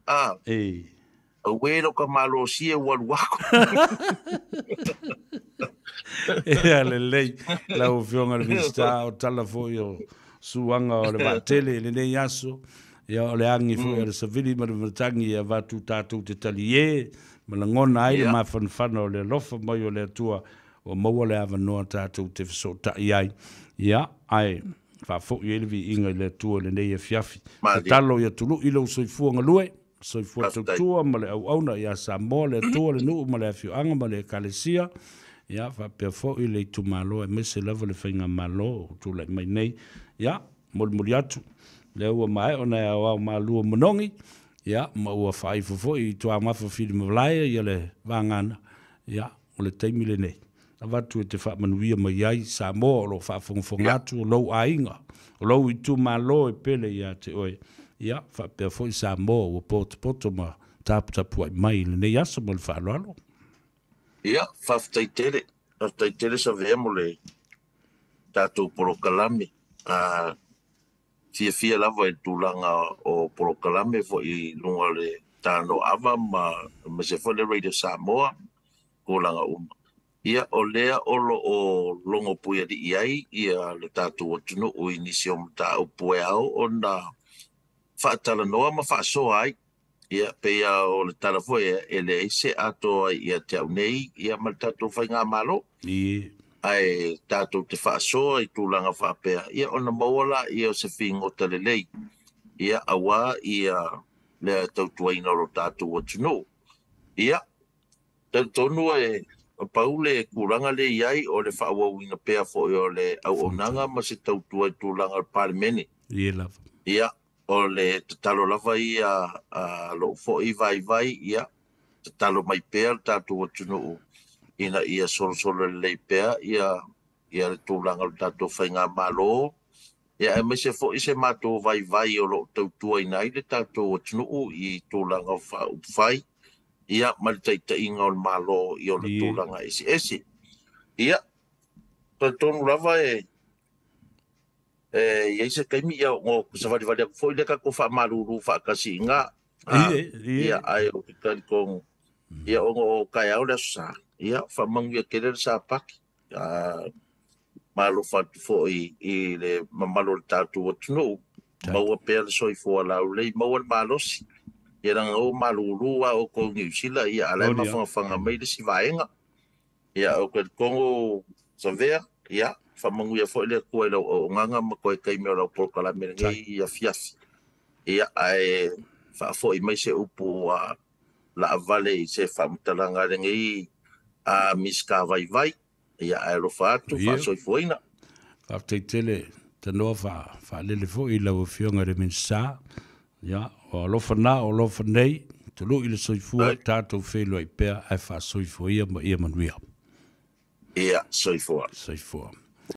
Awelo ka malosi e walu ako. Ia lelei, lau afioga i le Minisita o tala foi o suaga o le vaatele i lenei aso. Ia o le agi foi o le savili ma le matagi ia avatu tatou te taliē ma lagona ai le mafanafana o le alofa mai o le Atua ua maua le avanoa tatou te fesootai ai. Ia ae faafo'i ai le viiga i le Atua i lenei afiafi. Tatalo ia tulu'i lou soifua galue, soifua tautua ma le auauna ia Samoa, le Atua, le nuu ma le afioaga ma le ekalesia. Ia faapea foi le itumalo aemaise lava le faigamalo o tulai mai nei. Ia molimoli atu lea ua maea ona e aoao malua manogi. Ia ma ua faaifo foi i tuamafa filimavalae ia le vagana. Ia o le taimi lenei avatu e te faamanuia mai ai Samoa o loo faafogafoga atu, o lou aiga, o lou itumalo e pele ia te oe. Ia faapea foi Samoa ua potopoto ma taputapuai mai i lenei aso ma le faaaloalo. Ia, faafetai tele. Faafetai tele sa vea mo le tatou polokalame. Fiafia lava i tulaga o polokalame foi i luga o le Tano Ava ma aemaise foi le Radio Samoa, tulaga uma. Ia, o lea o lo o logo puialii ai ia le tatou atunuu i nisi o mataupu e ao ona faatalanoa ma faasoa ai. Ia, pei o le tala foi e leai se atoa ai ia te au nei ia ma le tatou faigamalo. Ae tatou te faasoa i tulaga faapea, ia ona maua laia o se figota lelei. Ia, auā ia le tautuaina o lo tatou atunuu. Ia, talitonu e pau le tulaga lea i ai o le faaauauina pea foi o le auaunaga ma se tautua i tulaga o le Palemene. Ie lava. Ia, o le tatalo lava ia a lou foi vaivai, ia, tatalo mai pea le tatou atunuu ina ia solosolo lelei pea ia le tulaga o le tatou faigamalo. Ia, aemaise foi se matou vaivai o loo tautuaina ai le tatou atunuu i tulaga o faaupufai, ia, ma le taitaiga o le Malo i ona tulaga eseese. Ia, talitonu lava e i ai se taimi ia o savalivali atu foi lea tatou faamalulu faatasi i ina. Ia, ae ou te talitonu, ia, ona o taeao le aso Sa, ia, faamanuia tele le Sapati. Malofa atu foi i le mamalu o le tatou atunuu, maua pea le soifua laulelei, maua le malosi. Ia leaga ua malulu lava outou i Niu Sila, ia a o la e mafanafana mai le isi vaega. Ia, ou te talitonu Savea, ia, faamanuia foi le Atua i lau auaunaga ma toe taimi o lau polokalame lenei afiafi. Ia, ae faafoi mai se upu ua laavale i se faamatalaga a lenei Minisita vaivai. Ia, ae alofa atu, faasoifuaina. Faafetai tele tanoa faalele foi i lau afioga i le Minisita. Ia, o alofa na o alofa nei, tului le soifua, tatou feiloai pea, ae faasoifua ia ma ia manuia. Ia, soifua. Soifua.